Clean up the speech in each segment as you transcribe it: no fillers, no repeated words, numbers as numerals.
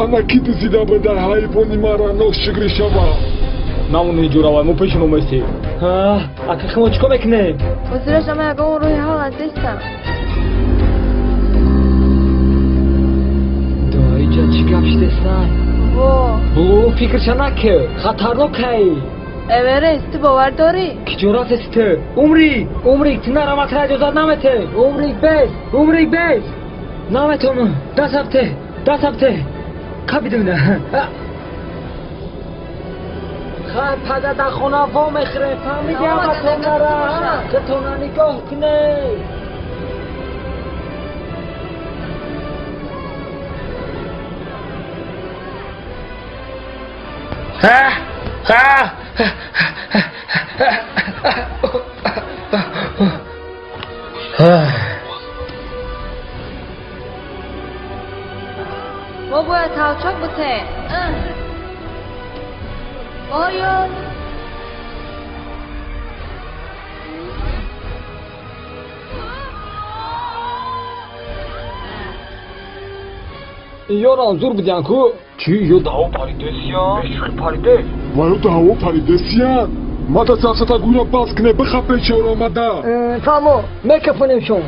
Ана ки дузида буда ҳайвони мара ношукрӣ шава. Намони ҷуравай, мо пешон омастем. Ака, химо чӣ кор мекунем? Ҳозираш ама ягон роҳи ҳал надистам. Доиҷа чӣ гап шидесай? Во. Бу фикрша накӣ, хатарнокай. Эверест, ту бовар дорӣ? Ки ҷо рафтеси ту? Умри, умри, ту нарава, тра иҷозат намете. Умрик бес, умрик бес. Наметонам. Даст рафте, даст рафте. Кабидумина. Хай, пага дар хона во мехӯрем, фаҳмиди? Ҳаматон нара, худтона нигоҳ кунед. Мо бояд толчок бутем. Оё. Ёрам зур будиян ку? Чӣ, ё даҳо паридесиян? Бешӯхӣ паридес. Ва ё даҳо паридесиян? Мада сафсата гӯя бас кне, бихапе чор омада. Фаҳмо, мекафонем шон.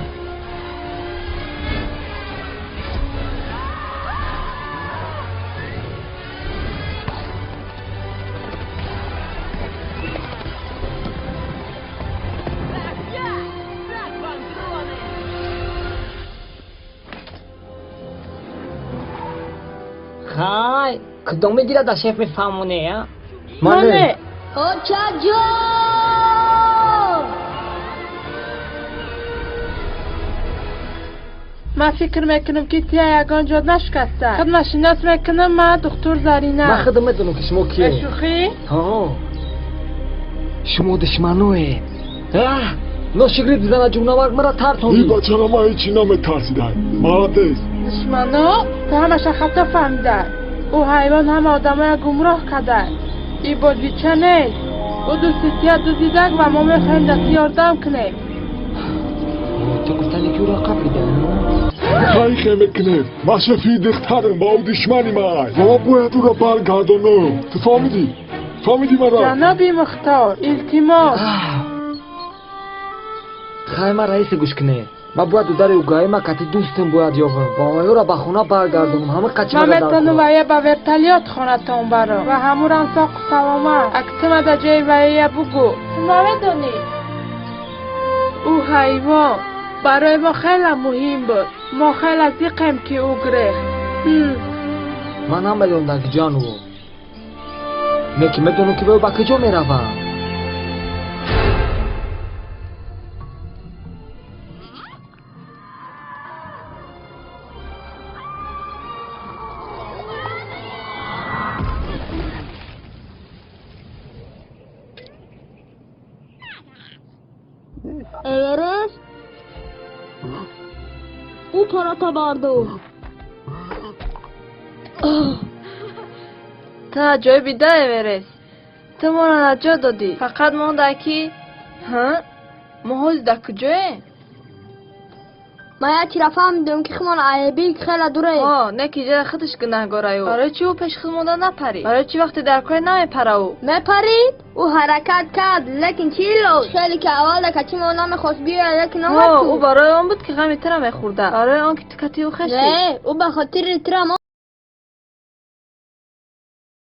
Хай, кудом мегирад да шеф мефаҳмоне, а? Мане. Очаҷон! Ман фикр мекунам, ки тия ягон ҷо нашикаста. Худма шинос мекунам, ман духтур Зарина. Ман худам медонам, ки шумо кие. Бешӯхӣ? Ҳо. Шумо душманое. Ношукрӣ бизана ҷунаварг мара тарсондӣ. Ин бачара ман ҳечи наметарсидай. Молодец. Душмано? Ту ҳамаша хато фаҳмида. Ӯ ҳайвон ҳама одамоя гумроҳ карда. И бозича нест. Ӯ дӯсти тия дузидак ва мо мехоҳем да ту ёрдам кунем. Ту гуфтане, ки ӯро қапида? Хайхе мекунем. Ман шефи духтарам ва ӯ душмани ман. Ва ман бояд ӯро баргардонам. Ту фаҳмидӣ? Фаҳмидӣ мара? Ҷаноби Мухтор, илтимос. Хай, ман раисе гӯш кунед. Ман бояд удари угаима кати дӯстам бояд ёвам ва оёро ба хона баргардонам. Ҳама қачи Ман метавонам вая ба вертолёт хонатон барам ва ҳамурам соқу саломат. Ак ту ма да ҷои вая бугӯ. Ту намедонӣ? Ӯ ҳайвон барои мо хеле муҳим буд. Мо хеле зиқем, ки ӯ гирехт. Ман намедонам, ки ҷан ӯ. Не ки медонам, ки ӯ ба куҷо меравад. Эверест? Ӯ тора табарду. Ту аҷоиб бида, Эверест. Ту моро наҷот додӣ. Фақат монда ки ҳа? Мо ҳозир дар куҷоем? Ман як чира фаҳмидам, ки химон айби хеле дуре. Ҳо, не ки ҷара худаш гунаҳгораю. Барои чӣ ӯ пеши худ монда напарид? Барои чӣ вақте дар кор намепара ӯ? Мепарид? Ӯ ҳаракат кард, лекин чӣ лоз? Хеле ки аввал дар кати мо намехост биёяд, лекин омад Ҳо, ку. ӯ барои он буд, ки ғами тура мехӯрда. Барои он ки ту кати ӯ хешӣ. Не, ӯ ба хотири тура.